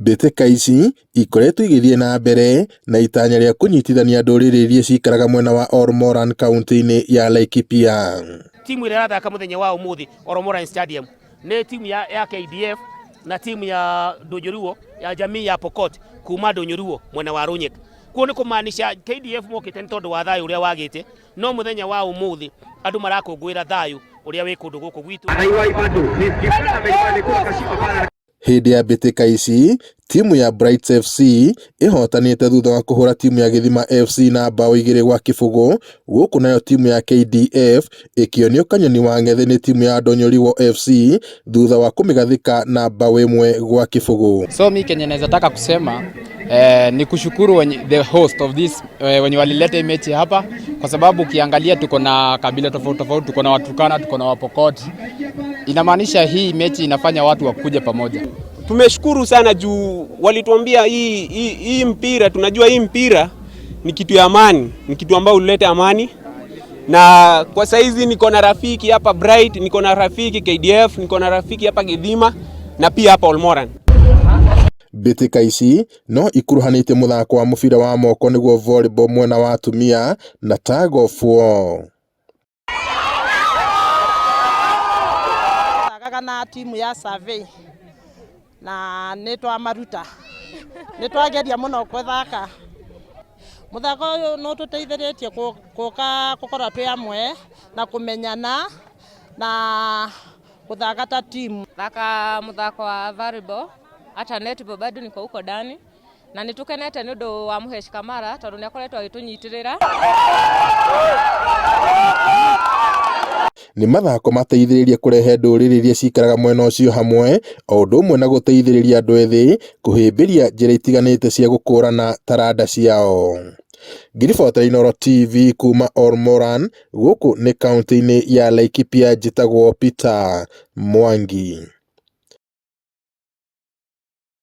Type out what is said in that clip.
Mbĩtĩka ici ikoretwo igĩthiĩ na mbere na itanya rĩa kũnyitithania ndũrĩrĩ iria cikaraga mwena wa Olmoran kaunti-inĩ ya Laikipia. Timu ĩrĩa ĩrathaka mũthenya wa ũmũthĩ Olmoran Stadium nĩ timu ya KDF na timu ya Ndũnyũruo ya jamii ya Pokot kuma Ndũnyũruo mwena wa Rũnyek. Kuo nĩ kũmaanisha KDF mokĩte nĩ tondũ wa thayũ ũrĩa wagĩte, no mũthenya wa ũmũthĩ andũ marakũngũĩra thayũ ũrĩa wĩ kũndũ gũkũ gwitũ. Hĩndĩ ya mbĩtĩka ici, timu ya Brights FC ĩhotanĩte thutha wa kũhũra timu ya Gĩthima FC na mbaũ 2-0, gũkũ nayo timu ya KDF ĩkĩonio kanyoni wa ng'ethe nĩ timu ya Ndonyoriwo FC thutha wa kũmĩgathĩka na mbaũ 1-0. So mi kenye naweza taka kusema ni kushukuru wenye, the host of this wenye walileta hii mechi hapa, kwa sababu ukiangalia tuko na kabila tofauti tofauti, tuko na Waturkana, tuko na Wapokot. Inamaanisha hii mechi inafanya watu wakuja pamoja. Tumeshukuru sana juu walituambia hii mpira, tunajua hii mpira ni kitu ya amani, ni kitu ambayo huleta amani. Na kwa saizi niko na rafiki hapa Bright, niko na rafiki KDF, niko na rafiki hapa Githima na pia hapa Olmoran. Mbĩtĩka ici no ikuruhanĩtie mũthako wa mũbira wa moko nĩguo volleyball mwena wa atumia na tug of war. Thakaga na timu ya Survey na nĩ twamaruta, nĩ twageria mũno gũthaka mũthako ũyũ, nĩ ũtũteithĩrĩtie gũka gũkorwo twĩ amwe na kũmenyana na gũthaka ta timu. Thaka muthako wa volleyball hata netball bado niko huko ndani na nitukenete ni undu wa Muhesh Kamara tondu ni akoretwo agitunyitirira. Nĩ mathako mateithĩrĩirie kũrehe ndũrĩrĩ iria cikaraga mwena ũcio hamwe o ũndũ ũmwe na gũteithĩrĩria andũ ethĩ kũhĩmbĩria njĩra itiganĩte cia gũkũrana taranda ciao. Ngĩribotera Inooro TV kuma Olmoran, gũkũ nĩ kaunti-inĩ ya Laikipia, njĩtagwo Peter Mwangi.